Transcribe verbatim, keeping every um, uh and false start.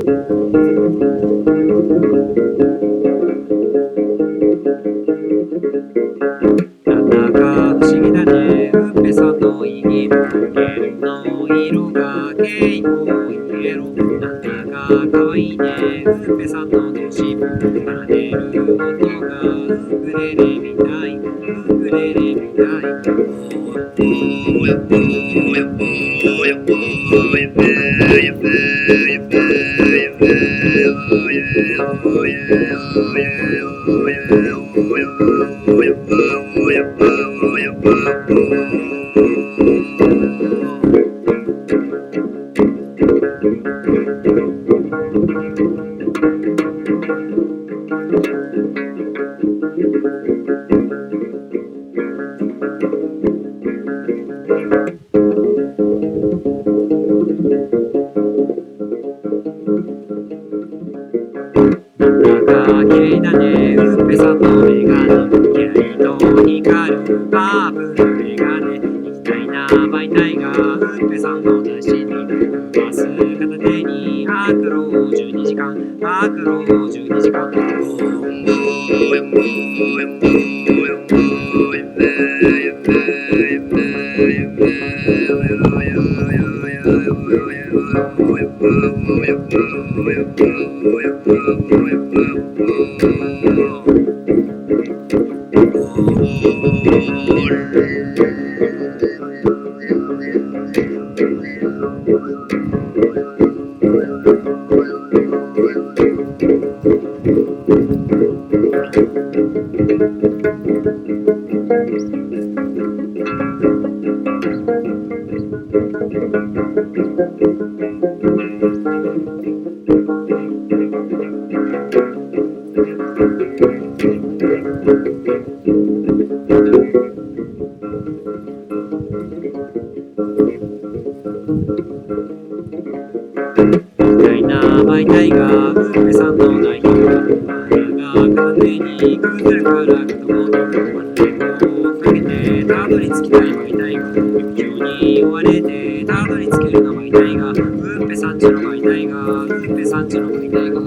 Nanda ka shigidane, uppe sando igi, keno iruga keigo iero. Nanda ka kawaine, uppe sando toshi, taneru motoga, ukurere mitai, ukurere mitai. Nanda ka keidane, uppe sando megane, keino hikaru babu megane, ikitaina baitaiga, uppe sando dashini, masu katateni, akuro juni jikan, akuro juni jikan. Taina baitaiga, uppe sando daiga, aga kateni kudar kara katamoto, kagite tadori tsukitai baitaiga, juni warete tadori tsukiru na baitaiga, uppe sanchiro baitaiga, uppe sanchiro baitaiga.